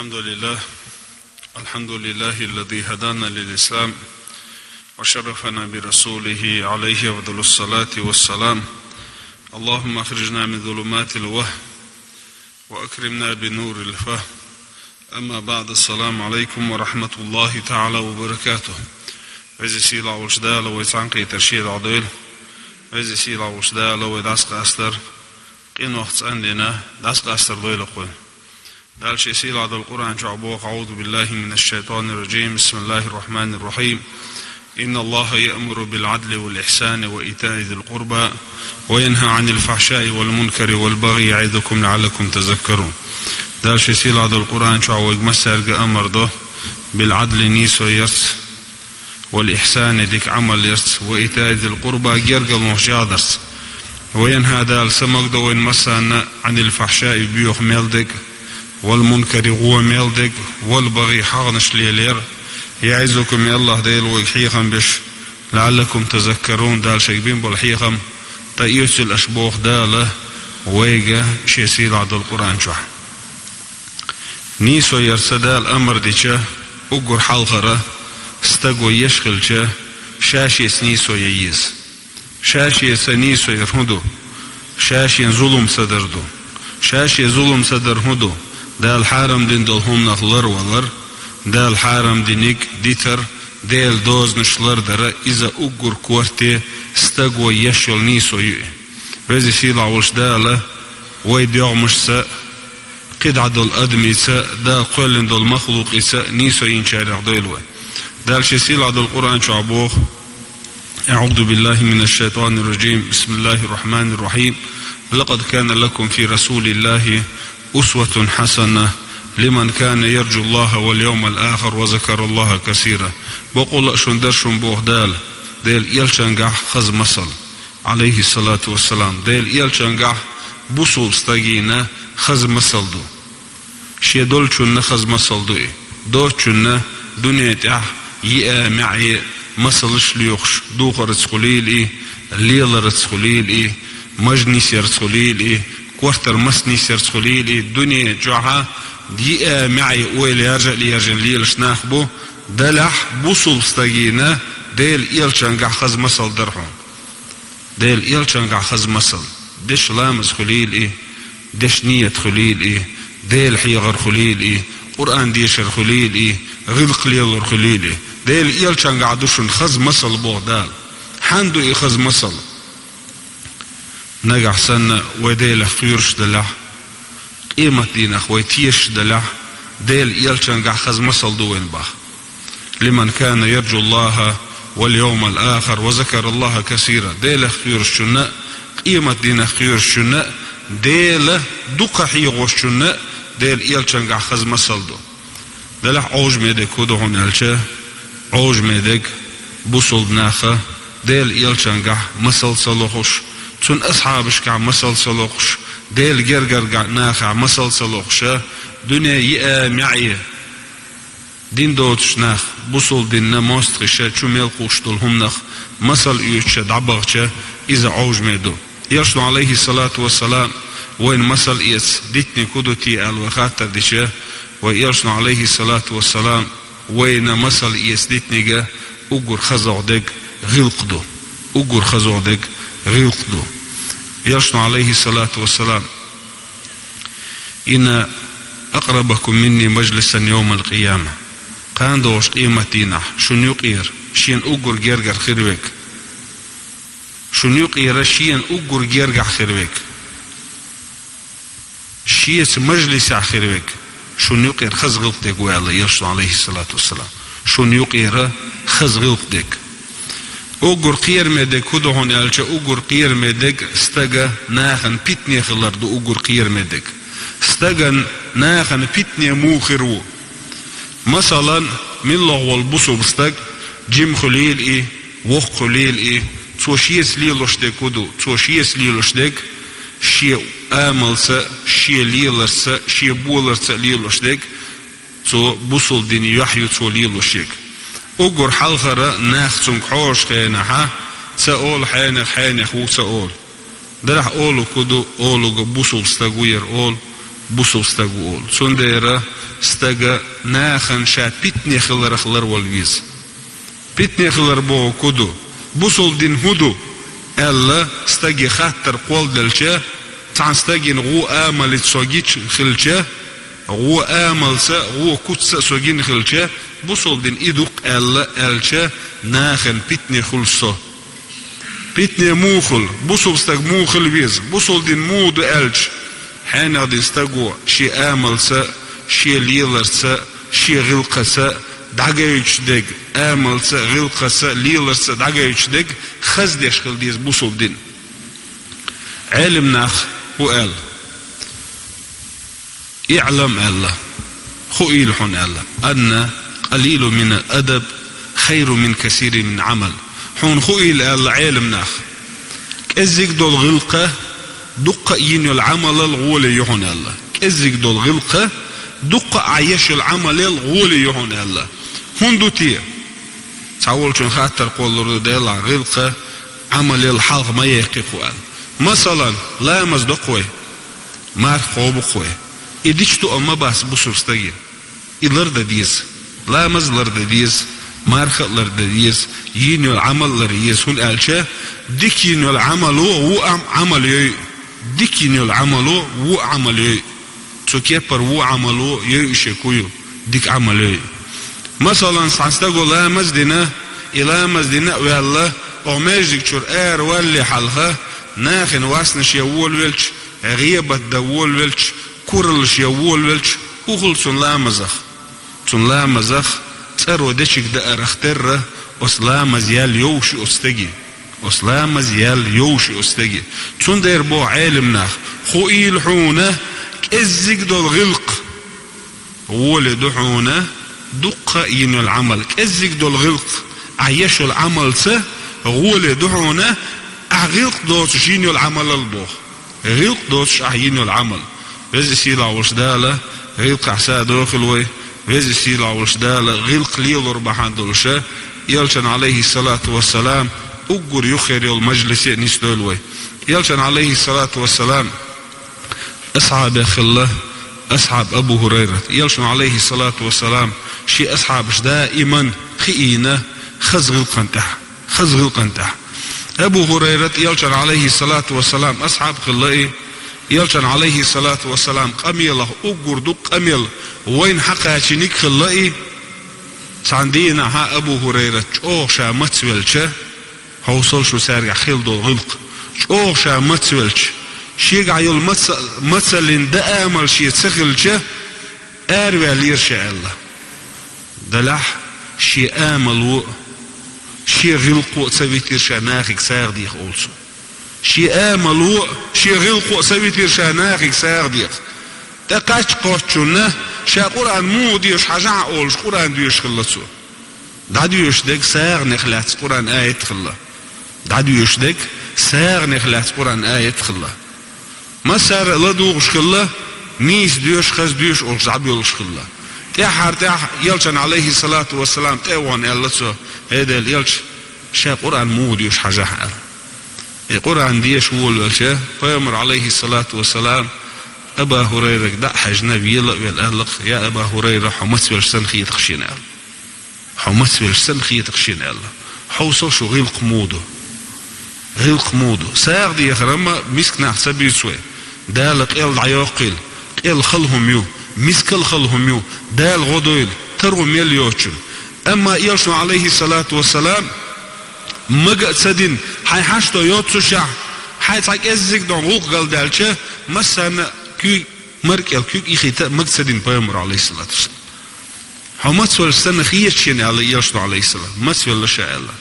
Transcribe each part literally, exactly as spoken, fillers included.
الحمد لله. الحمد لله الذي هدانا للإسلام وشرفنا برسوله عليه أفضل الصلاة والسلام. اللهم أخرجنا من ظلمات الوهم وأكرمنا بنور الفهم. أما بعد، السلام عليكم ورحمة الله تعالى وبركاته. Веза-Сийлахь волчу Дала вай цхьаьнакхетар Шен дӀадойла. Веза-Сийлахь волчу Дала вай дӀасакъастар къинойх цӀандина дӀасакъастар лойла кхуьнан. Дала Шен сийлахь долу Къуръан чохь боху: أعوذ بالله من الشيطان الرجيم. بسم الله الرحمن الرحيم. إن الله يأمر بالعدل والإحسان وإيتاء ذي القربى وينهى عن الفحشاء والمنكر والبغي يعظكم لعلكم تذكرون. Дала Шен сийлахь долу Къуръан чохь вайга массаьрга амар до: بالعدل — нийсо ярца, والإحسان — дика Ӏамал ярца, وإيتاء ذي القربى — гергарлонаш ядарца. وينهى — Дала са магадо вайна массарна — عن الفحشاء — боьха мел дерг, والمنكر — гӀо мел дерг, والبغي — хьагӀнаш лелор. يعظكم — и АллахӀ Дела вайга хьехам беш, لعلكم تذكرون — Дала шайга бина болу хьехам тӀеоьцийла аша, боху Дала вайга Шен сийлахь долу Къуръан чохь. Нийсо ярца Дала амар дича, уггар хьалхара стаго еш хилча, ша-шеца нийсо ян еза. Ша-шеца нийсо яр хӀун ду? Ша-шена зулам ца дар ду. Ша-шена зулам ца дар хӀун ду? Дала хьарам дина долу хӀуманах ларвалар, Дала хьарам диниг дитар, Делан дозанаш лардар — иза уггар корта стаго еш йолу нийсо ю и. Веза-Сийлахь волчу Дала вай доьгӀмашца, кхидӀа долу адамица, Дала кхоьллина долу махлукъица нийсо йинчарех дойла вай. Дала Шен сийлахь долу Къуръан чохь боху: أعوذ بالله من الشيطان الرجيم. بسم الله الرحمن الرحيم. لقد كان لكم في رسول الله أسوة حسنة لمن كان يرجو الله واليوم الآخر وذكر الله كثيرا. Бакъволу а шун дара шун, боху Дала, Делан Элчангахь хаза масал. Ӏалайхиссалату вассалам, Делан Элчангахь бусулба стагийна хаза масал ду. Шен долчунна хаза масал ду и. Доцучунна дуьне тӀехь йиъа, маьӀе масалш лоьхуш, духарца хуьлийла и, леларца хуьлийла и, маж нисъярца хуьлийла и, кортар мас нисъярца хуьлийла и, дуьне чохь йиъа, маьӀе ойла яржа а лержина лелаш нах бу, делахь бусулба стагийна Делан Элчангахь хаза масал дара хьуна. Делан Элчангахь хаза масал. Деш ламаз хуьлийла и, деш ният хуьлийла и, Дела хьехар хуьлийла и, Къуръан дешар хуьлийла и, гӀиллакх лелор хуьлийла и. Делан Элчангахь ду шуна хаза масал, боху Дала. Хьанна ду и хаза масал? Нагахь санна вай Делах кхоьруш делахь, къематдийнах вай тешаш делахь, Делан Элчангахь хаза масал ду вайна боху. لمن كان يرجو الله واليوم الآخر وذكر الله كثيرا. Делах кхоьручунна а, къематдийнах кхоьручунна а, Дела дукха хьехочунна а Делан Элчангахь хаза масал ду. Делахь Ӏовжаме дерг хӀун ду хьуна аьлча, Ӏовжаме дерг бусулба наха Делан Элчангахь масал ца лохуш, цуьнан асхьабашкахь масал ца лохуш, Делан гергара нахехь масал ца лохуша, дуьне йиъа, маьӀе дин доцучу нах, бусулба динна мостагӀаша чу мел кхуьуш долу хӀуманах масал оьцуша дӀабахча, иза Ӏовжаме ду. Элчано, Ӏалайхиссалату вассалам, вайна масал эца дитиниг хӀун ду те аьлла вай хаттар дича, вай Элчано, Ӏалайхиссалату вассалам, вайна масал эца дитиниг уггар хазагӀа дерг гӀиллакх ду. Уггар хазагӀа дерг гӀиллакх ду. Элчано, Ӏалайхиссалату вассалам: إن أقربكم مني مجلسا يوم القيامة. Кхана догӀуш къематдийнахь шуна юкъера шена уггар гергара хир верг. Шуна юкъера шена уггар гергахь хир верг. Шеца мажлисехь хир верг шуна юкъера хаза гӀиллакх дерг ву аьлла Элчано, Ӏалайхиссалату вассалам. Шуна юкъера хаза гӀиллакх дерг. Уггар кхераме дерг хӀун ду хьуна аьлча, уггар кхераме дерг стага нахана питане хилар ду уггар кхераме дерг. Стагана нахана питане муха хир ву? Масалан, миллагӀа волу бусулба стаг, жима хуьлийла и, воккха хуьлийла и, цо шеца лелош дерг хӀун ду? Цо шеца лелош дерг шен амалца, шен леларца, шен боларца лелош дерг, цо бусулба дин юьхь ю цо лелош ерг. Уггар хьалхара нах цуьнга хьожучу хенахь ца олу хьенех, хьенех ву ца олу. Делахь олу хӀун ду, олуга бусулба стаг ву яра олу, бусалба стаг ву олу. Цундела стага нахана ша питане хиларх ларвала веза. Питане хилар бохург хӀун ду? Бусалба дин хӀун ду аьлла, стаге хаттар кхолладелча, цхьана стагана вон амалца со гича хилча, вон амалца, вон куцца со гина хилча, бусалба дин и ду-кх аьлла аьлча, нахана питане хуьлу со. Питане муха хуьлу, бусалба стаг муха хила веза, бусалба дин муха ду аьлча, хьенех дина стага шен амалца, шен леларца, шен гӀиллакхаца дӀагойтуш дерг, амалца, гӀиллакхаца, леларца дӀагойтуш дерг хаза деш хила деза бусалба дин. Ӏелам наха хӀун аьлла? «اعلم», аьлла, хуийла хьуна аьлла, «أن قليلا من الأدب خير من كثير من العمل». Хьуна хуийла аьлла Ӏелам наха, кӀеззиг долу гӀиллакх дуккха а йина йолу Ӏамалал гӀоле ю хьуна аьлла. КӀеззиг долу гӀиллакх дуккха а еш йолу Ӏамалал гӀоле ю хьуна аьлла. ХӀунда ду те? Цхьаволчунна хаттар кхоллалур ду, делахь гӀиллакх Ӏамалал хьалха ма яьккхи-кх аьлла. Масалан, ламаз до-кх вай, марха кхобу-кх вай. И дича тоам ма бац бусалба стаге. И лардан деза. Ламаз лардан деза, марха а лардан деза, йина йолу Ӏамал а ларъян еза, хӀунда аьлча дика йина йолу Ӏамало вон а Ӏамал йойу. Дика йина йолу Ӏамало вон а Ӏамал йойу. Цу кепара вон Ӏамало йойуш ерг хӀун ю? Дика Ӏамал йойу. Масалан, цхьана стага ламаз дина, и ламаз дина а ваьлла, оха маьждиг чуьра ара валале хьалха, нахана васнаш ян волавелча, гӀийбат дан волавелча, кураллаш ян волавелча, хӀун хуьлу цуьнан ламазах? Цуьнан ламазах цӀаро дечиг даарах терра, оцу ламаз яьлла йовш ю оцу стаге. Оцу ламаз яьлла йовш ю оцу стаге. Цундела боху Ӏелам наха, хуийла хьуна, кӀеззиг долу гӀиллакх гӀоле ду хьуна дуккха а йина йолу Ӏамал. КӀеззиг долу гӀиллакх ахь еш йолу Ӏамалца гӀоле ду хьуна ахь гӀиллакх доцуш йина йолу Ӏамалал боху. ГӀиллакх доцуш ахь йина йолу Ӏамал. Веза-сийлахь волчу Дала гӀиллакхехь садохийла вай. Веза-сийлахь волчу Дала гӀиллакх лелор бахьана долуша, Элчан, Ӏалайхиссалату вассалам, уггар юххера йолу мажлисе а нисдойла вай. Элчан, Ӏалайхиссалату вассалам, асхьабех хилла асхьаб Абу ХӀурайрат. Элчано, Ӏалайхиссалату вассалам, шен асхьабаш даиман хиийна хаза гӀиллакхан тӀехь. Хаза гӀиллакхан тӀехь. Абу ХӀурайрат Элчан, Ӏалайхиссалату вассалам, асхьаб хилла и. Элчан, Ӏалайхиссалату вассалам, къамелах уггар дукха къамел вайна хьакхачийниг хилла и. Цхьана дийнахьа Абу ХӀурайрат чӀогӀа ша мацвелча, хьовсал шу цаьргахь хилла долу гӀиллакх, чӀогӀа ша мацвелча, шегахь йолу маца-, мацаллин даамал шен ца хилча, араваьллера ша аьлла. Делахь шен амало а, шен гӀиллакхо а ца витира ша нахе сагӀа деха олуш. Шен амало а, шен гӀиллакхо а ца витира ша нахе сагӀа деха. ТӀекхаччалц кхоччунна ша Къуръан муха доьшу хьажахьа олуш, Къуръан доьшуш хилла цо. ДӀадоьшуш дерг сагӀанех лаьцна Къуръан аят хилла. ДӀадоьшуш дерг сагӀанех лаьцна Къуръан аят хилла. Массара а ладугӀуш хилла, нийса доьшу, хаза доьшу олуш дӀабоьлхуш хилла. ТӀаьххьара тӀехь Элчан, Ӏалайхиссалату вассалам, тӀе а вахана аьлла цо: «ХӀей Делан Элча, ша Къуръан муха доьшу хьажахьа», — аьлла. И Къуръан деша волавелча, Пайхамар, Ӏалайхиссалату вассалам, Аба ХӀурайрага дӀа а хьаьжна, вела а велла, аьлла-кх: «Я Аба ХӀурайра, хьо мацвелча санна хета-кх шена», — аьлла. «Хьо мацвелча санна хета-кх шена», — аьлла. Хьовсал шу гӀиллакх муха ду. ГӀиллакх муха ду. СагӀа дехар-м миска нах ца буьйцу вай. Дала къел дӀайоккхийла, къел хала хӀума ю, мискал хала хӀума ю, Дала гӀо дойла, таро мел йоцучунна. Амма Элчано, Ӏалайхиссалату вассалам, мага а ца дина, хьайн хьашто йоццушехь, хьайн цхьа кӀеззиг дон гӀуллакх галдаьлча, массарна а куьйга, мара кӀел куьйга ихийта а мага ца дина Пайхамаро, Ӏалайхиссалату вассалам. «Хьо мацвелча санна хета-кх шена», — аьлла Элчано, Ӏалайхиссалам. «Мацвелла ша», — аьлла.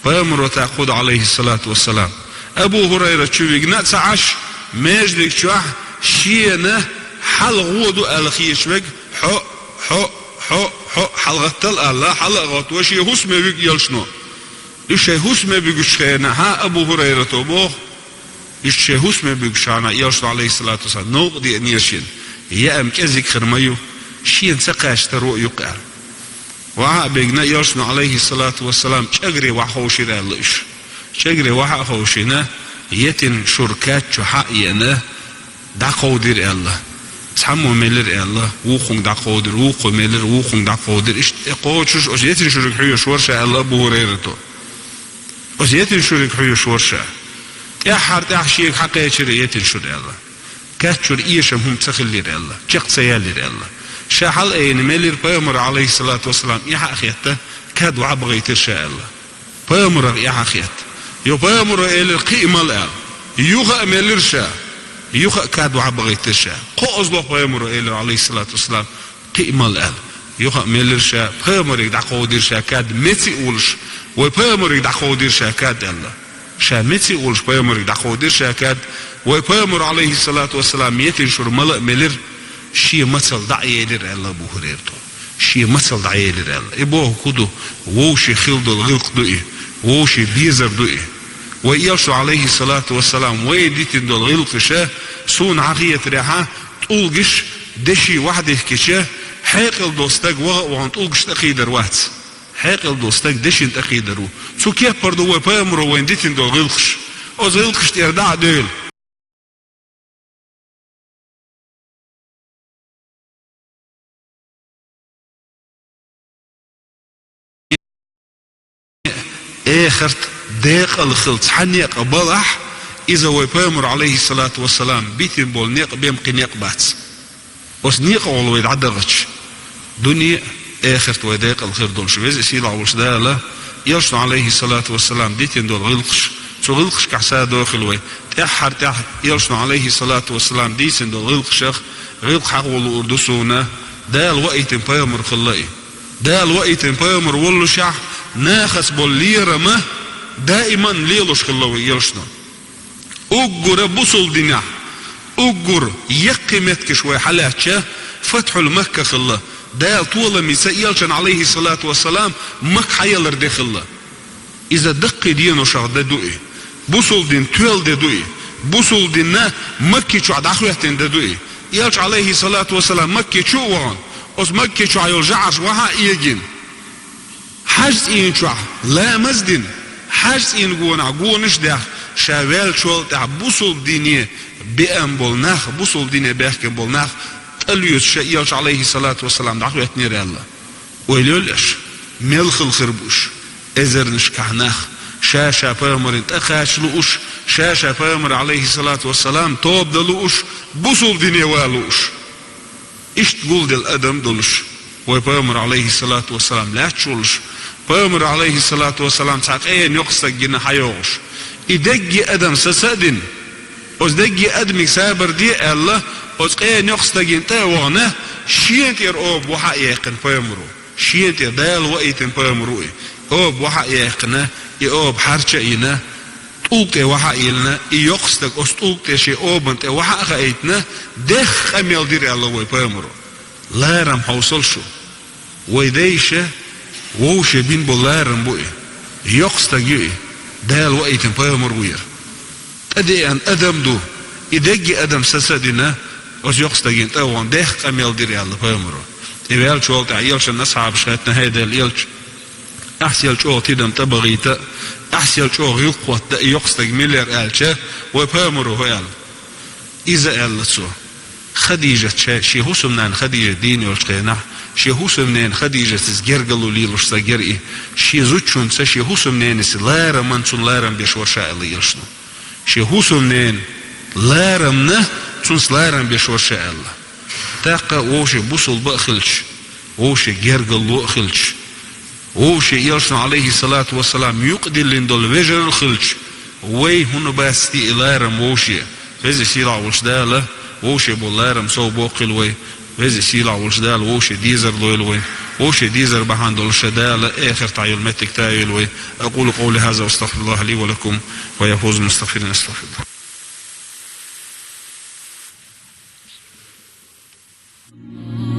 Пайхамаро тӀаккха хӀун ду, Ӏалайхиссалату вассалам? Абу ХӀурайра чу вигна а ца Ӏаш, маьждиг чохь шена хьалгӀо ду аьлла хеташ верг, хьо, хьо, хьо, хьо, хьалагӀаттал аьлла, хьала а гӀоттаво, шен хӀусаме вуьгу Элчано. Уьш шайн хӀусаме буьгучу хенахьа Абу ХӀурайрато боху, уьш шайн хӀусаме буьгучу хенахь Элчано, Ӏалайхиссалату вассалам, новкъа деанера шена, яа-м кӀезиг хир ма ю, шена ца кхаьчча таро а ю-кх аьлла. Вахьа а бигна, Элчано, Ӏалайхиссалату вассалам, чӀагаре вахьа ховшийра аьлла уьш. ЧӀагаре вахьа а ховшийна, етин шура кад чу хьа а еана, дӀакховдийра аьлла. Цхьаммо мелира аьлла, вукхунга дӀакховдира, вукхо мелира, вукхунга дӀакховдира. Иштта тӀе кхочуш, оцу еттанчу шуриг хьоьжуш вара ша аьлла Абу ХӀурайрата. Оцу еттанчу шуриг хьоьжуш вара ша. ТӀаьххьара тӀаьхьа шега хьакхечира еттанчу шура аьлла. Кад чуьра эшам хӀума ца хиллера аьлла, чекх ца яьллера аьлла. Ша хьалаайина мелира, пайхамара, Ӏалайхиссалату вассалам, и хьа а хетта, кад вӀа а бахийтира ша аьлла. Пайхамарах и хьа а хетта. Йо, пайхамара элира, кхиъ мала аьлла. Юха а мелира ша. Юха а кад вӀа а бахийтира ша. Кхоазло пайхамара элира, Ӏалайхиссалату вассалам, кхиъ мала аьлла. Юха а мелира ша, пайхамарга дӀакховдийра ша кад меце а волуш, вай пайхамарга дӀакховдийра ша кад аьлла. Ша меце а волуш пайхамарга дӀакховдийра ша кад, вай пайхамара, Ӏалайхиссалату вассалам, еттанчу шура мала а мелира, шен мацалла дӀа а елира аьлла Абу ХӀурайрата. Шен мацалла дӀаелира аьлла. И бохург хӀун ду? Вовшийн хилла долу гӀиллакх ду и. Вовшийн безар ду и. Вай элчано, Ӏалайхиссалату вассалам, вайна дитина долу гӀиллакхаша, суна хьан хетарехьа, тӀулгаш деши вахьа дихкича, хьекъал долу стаг ваха а вахана тӀулгаш тӀекхийдар вац. Хьекъал долу стаг дешина тӀекхийдар ву. Цу кеппара ду вай пайхамаро вайна дитина долу гӀиллакхаш. Оцу гӀиллакхаш тӀера дӀа а девлла. Эхарт декъала хилла цхьа некъ балахь, иза вай пайхамар, Ӏалайхиссалату вассалам, битина болу некъ бен кхин некъ бац. Оцу некъа гӀолла вай дӀадахча, дуьне а, эхарт а вай декъала хир долуш, веза а сийлахь волуш Дала, элчано, Ӏалайхиссалату вассалам, дитина долу гӀиллакхаш, цу гӀиллакхашкахь садохийла вай. ТӀаьххьара тӀехь элчано, Ӏалайхиссалату вассалам, дийцина долу гӀиллакхашах гӀиллакх хьахо луур ду суна, Дала ваийтина пайхамар хилла и. Дала ваийтина пайхамар воллушехь, нахаца болу лерам даиман лелош хилла вай элчано. Уггара бусалба динехь, уггар яккхий меттигаш вай хьалаьцча, Фатхьул Макка хилла, Дала толамца элчанна, Ӏалайхиссалату вассалам, Макка хьаялар де хилла. Иза даккхий деношах де ду и. Бусалба дин тоьлла де ду и. Бусалба дин Макки чохь дӀахӀоьттина де ду и. Элча, Ӏалайхиссалату вассалам, Макки чу а вахана, оцу Макки чохь йолу жӀараш вахьа а эгийна, хьаьж цӀийна чохь ламаз а дина, хьаьж цӀийна гонахь гонаш а даьхна, ша ваьллачул тӀаьхьа бусалба дине беана болу нах, бусалба дине баьхкина болу нах тӀелоьцуш элча, Ӏалайхиссалату вассалам, дӀахӀоьттинера аьлла. Ойла йойла аша, мел хилла хир бу уьш, эзарнашкахь нах, ша-ша пайхамарна тӀекхача лууш, ша-ша пайхамар, Ӏалайхиссалату вассалам, тоба дан лууш, бусалба дине ван лууш. Иштта гулделла адам а долуш, вай пайхамар, Ӏалайхиссалату вассалам, лаьтташ волуш, пайхамар, Ӏалайхиссалату вассалам, цхьа къена йоккха стаг гина хьайогӀуш, и дерриге адам саца а дина, оцу дерриге адамиг сабар де аьлла, оцу къена йоккха стагана тӀе а вахана, шена тӀера оба вахьа а яьккхина пайхамаро. Шена тӀе Дала ваийтина пайхамар ву и. Оба вахьа а яьккхина, и оба хьарча а йина, тӀулг тӀе вахьа а йиллина, и йоккха стаг оцу тӀулг тӀе шен обана тӀе вахьа а хаийтина, дехха къамел дира аьлла вай пайхамаро. Ларам хьовсал шу. Вай дайша вовше бина болу ларам бу и. Йоккха стаг ю и. Дала ваийтина пайхамар ву яра. ТӀедеана адам ду, и дерриге адам саца а дина, оцу йоккха стагана тӀе а вахана, дехха къамел дира аьлла пайхамаро. И ваьллачул тӀаьхьа элчанна асхьабаша хаьттина: «ХӀай Делан элча, ахьсел чӀогӀа тидам тӀебахийта, ахьсел чӀогӀа гӀиллакх хӀотта и йоккха стаг мила яра?» аьлча, вай пайхамаро хӀу аьлла. Иза аьлла цо. Хадижат ша-, шен хӀусамнана Хадижат дийна йолчу хенахь, шен хӀусамнена Хадижатаца гергарло лелош стаг яра и. Шен зудчунца, шен хӀусамненаца лараман цунна ларам беш вара ша аьлла элчано. Шен хӀусамнена ларамна цунца ларам беш вара ша аьлла. ТӀаккха вовше бусалба а хилча, вовше гергарло а хилча, вовше элчано, Ӏалайхиссалату вассалам, юкъадиллина долу вежарий а хилча, вай хӀунда бац те и ларам вовше? Веза сийлахь волчу Дала вовше болу ларам сов боккхийла вай. Веза сийлахь волчу Дала вовше дезар лойла вай. Вовше дезар бахьана долуш Дала эхартахь йолу меттиг тайойла вай. أقول قولي هذا وأستغفر الله لي ولكم ويفوز المستغفرين. أستغفر الله.